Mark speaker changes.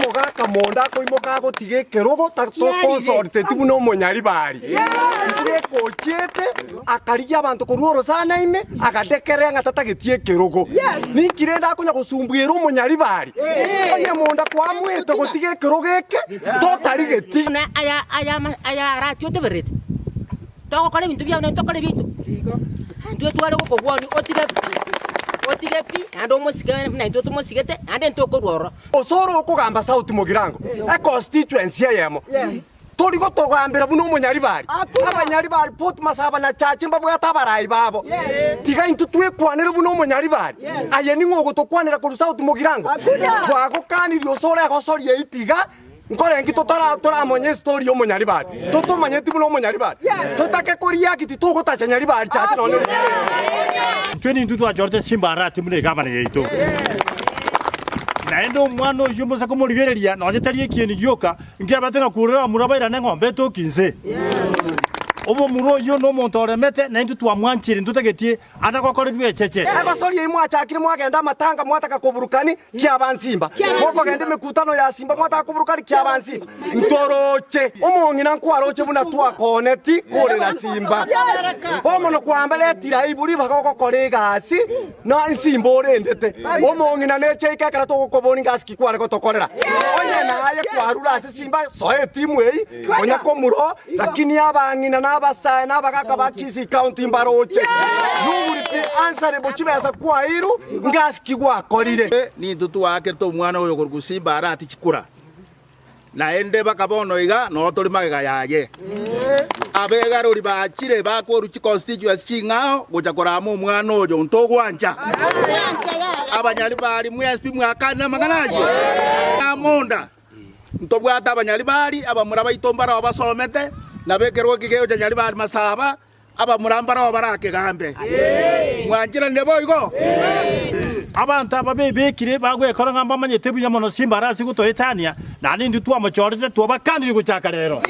Speaker 1: Omogaka monda akoimoka agotiga ekerogo tokonsolteti buna omonyaribari. Intwe ochiete akarigia abanto korwa orosana ime agadekerea ng'a tatageti ekerogo. Ninki rende akonya gosumbwera omonyaribari? Onye monda kwamoete gotiga ekerogo eke totarigeti.
Speaker 2: Buna aya aya aya arati otebererete. Togokora ebinto biao naintwe tokore ebiaito. Intwe tware gokobwonia otige pi, otige pi, naende omosike buna intwe tomosigete, naende intwe okorwa ororo.
Speaker 1: Gose ore okogamba South Mugirango, econstituency eyemo, tori gotogambera buna omonyaribari. Abanyaribari Port Masaba na Chache mbabwate abarai babo. Tiga intwe twekwanere buna omonyaribari. Aye ning'o ogotokwanera korwa South Mugirango? Twagokanirie ose ore egosoria eyio tiga Nkorenki totara toramonye estory y'omonyaribari? Totomanyeti buna omonyaribari. Totake koria titogotacha nyaribari chache nonye rituko erimo.
Speaker 3: Intwe nintwe twachorete Simba Arati buna egavana yaito. Naende omwana oyio mose komorigereria nonye tari ekieni gioka, nkiabete ng'a kurera abamura bairane eng'ombe etoki inse. Omomura oyio nomonto oremete, naintwe twamwanchire, ntotagetie Ana gokorerwa echeche.
Speaker 1: Egosori eyio mwachakire mwagenda amatanga mwataka koburukani kiaba nsimba, mokogenda emekutano ya simba mwataka koburukani kiaba nsimba. Ntoroche omong'ina nkwaroche buna twakooneti korera simba. Bomono kwambaretire aibu ribaga ogokora egasi na nsimba orendete. Omong'ina neche ike ekero togokoboria ngasi ki kware gotokorera. Onye naye kwarure ase simba soa etimu eyio Konya komuro, lakini abang'ina na abasae na abagaka ba Kisii County mbaroche. You will be answerable chibesa kwairu ngasi ki gwakorire.
Speaker 4: Nintwe twaakerete omwana oyo korwa Simba arati chikura, naende baka bono iga noo tore magega yaye. Abegarori bachire bakorwa chiconstituency ching'ao gocha korama omwana oyo ntogwancha. Abanyaribari mwensi pi mwakanire amang'ana ayio? Amonda. Ntobwate abanyaribari, abamura baito mbarao basomete, nabo ekerogo eke kegocha Nyaribari Masaba, abamura mbarao barakegambe. Mwancheranire boigo?
Speaker 3: Abanto aba bebekire bagwekora ng'a mbamanyete buya mono Simba arase gotoetania, naende intwe twamochorete twabakanirie gochaka rero.